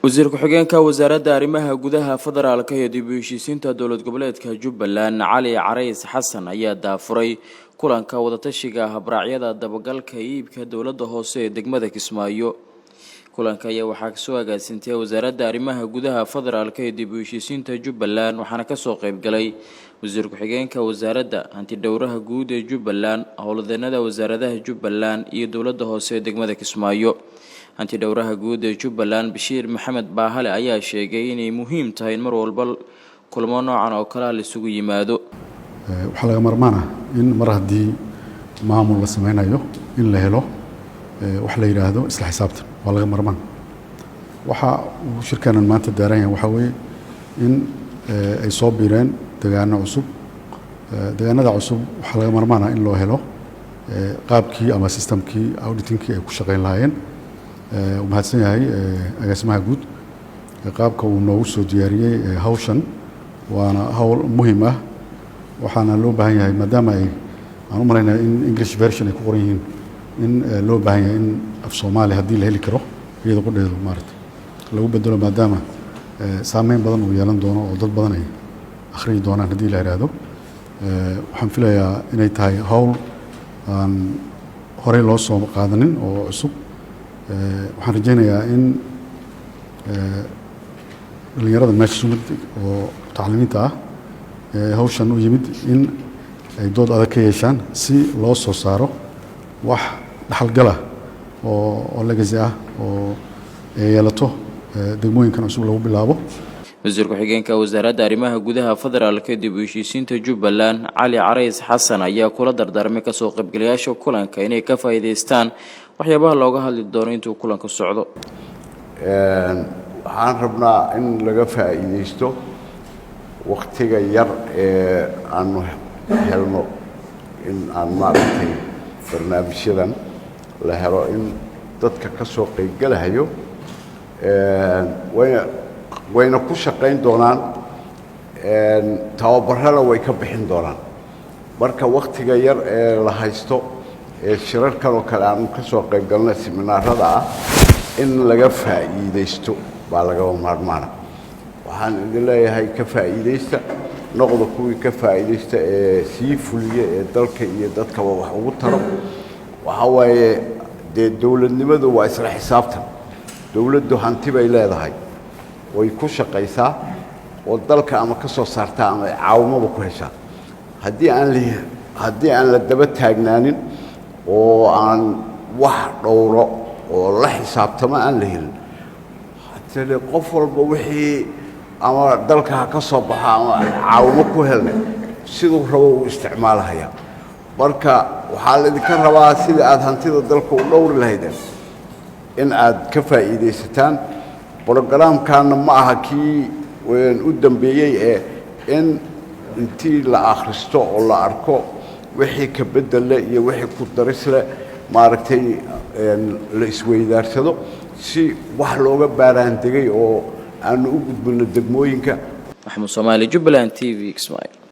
Wasiir ku-xigeenka Wasaaradda Arrimaha Gudaha, Federaalka iyo dib u heshiisiinta Dowlad Goboleedka Jubbaland, Cali Carays Xasan, ayaa daafuray kulanka wadatashiga habraacyada dabagalka iibka dowladda hoose ee degmada Kismaayo. Kulanka ayaa waxaa kasoo agaasintay Wasaaradda Arrimaha Gudaha, Federaalka iyo dib u heshiisiinta Jubbaland, waxaana kasoo qeybgalay wasiir ku-xigeenka wasaaradda, hantidhowraha guud ee Jubbaland, howlwadeenada wasaaradaha Jubbaland iyo dowladda hoose ee degmada Kismaayo. Hantidhowraha guud ee Jubbaland, Bashiir Maxamed Baahale, ayaa sheegay inay muhiim tahay in mar walba kulmo noocan oo kalea la isugu yimaado. Waxaa laga marmaan ah in mar haddii maamul la sameynayo in la helo wax la yidhaahdo isla xisaabtan. Waa laga marmaan. Waxa uu shirkanan maanta daaran yahay waxaa weeye in ay soo biireen degaano cusub. Degaanada cusub waxaa laga marmaan ah in loo helo qaabkii ama systemkii auditingkii ay ku shaqeyn lahaayeen. Uu mahadsan yahay agaasimaha guud qaabka uu noogu soo diyaariyey hawshan, waana hawl muhiim ah. Waxaana loo baahan yahay, maadaama ay aan u malaynaya in English version ay ku qoran yihiin, in loo baahan yahay in af Soomaali haddii la heli karo iyada qudheedu maarata lagu bedelo, maadaama saameyn badan uu yeelan doono oo dad badan ay akhriyi doonaan haddii la yidhaahdo. Waxaan filayaa inay tahay hawl aan horey loo soo qaadanin oo cusub. Waxaan rajaynayaa in dhalinyarada meesha sumid oo mutacalimiinta ah hawshan u yimid in ay dood adag ka yeeshaan si loo soo saaro wax dhaxalgala oo legacy ah oo ay yeelato degmooyinkan cusub lagu bilaabo. Wasiir ku-xigeenka Wasaaradda Arrimaha Gudaha, Federaalka, dib u heshiisiinta Jubbaland, Cali Carays Xasan, ayaa kula dardaarmay kasoo qaybgalayaasha kulanka inay ka faa'iidaystaan waxyaabaha looga hadli doono intuu kulanku socdo. Waxaan rabnaa in laga faa'iidaysto wakhtiga yar ee aanu helno in aan maaragtay barnaamijyadan la helo, in dadka ka soo qaybgalahayo wayna ku shaqayn doonaan, tababarrana way ka bixin doonaan. Marka wakhtiga yar ee la haysto ee shirarkan oo kale aanu ka soo qayb galnay, seminaarada ah, in laga faa'iidaysto baa lagama maarmaana. Waxaan idin leeyahay, ka faa'iidaysta, noqda kuwii ka faa'iidaysta ee sii fuliya ee dalka iyo dadkaba wax ugu taro. Waxaa waaye dee, dowladnimadu waa isla xisaabtan. Dowladdu hanti bay leedahay, way ku shaqaysaa oo dalka ama ka soo saartaa ama caawimaba ku heshaa. Haddii aan la daba taagnaanin oo aan wax dhowro oo la xisaabtamo aan la helin, hatele qof walba wixii ama dalka ha ka soo baxo ama caawimo ku helnay siduu rabo uu isticmaalhayaa. Marka waxaa laydinka rabaa sidii aada hantida dalka u dhowri lahaydeen in aad ka faa'iidaysataan. Programkanna ma aha kii u dambeeyey ee in intii la akhristo oo la arko wixii ka beddelle iyo wixii ku darisle maaragtay la isweydaarsado si wax looga baaraandegay oo aanu u gudbino degmooyinka. Maxamuud Soomaali, Jubbaland TV, Kismaayo.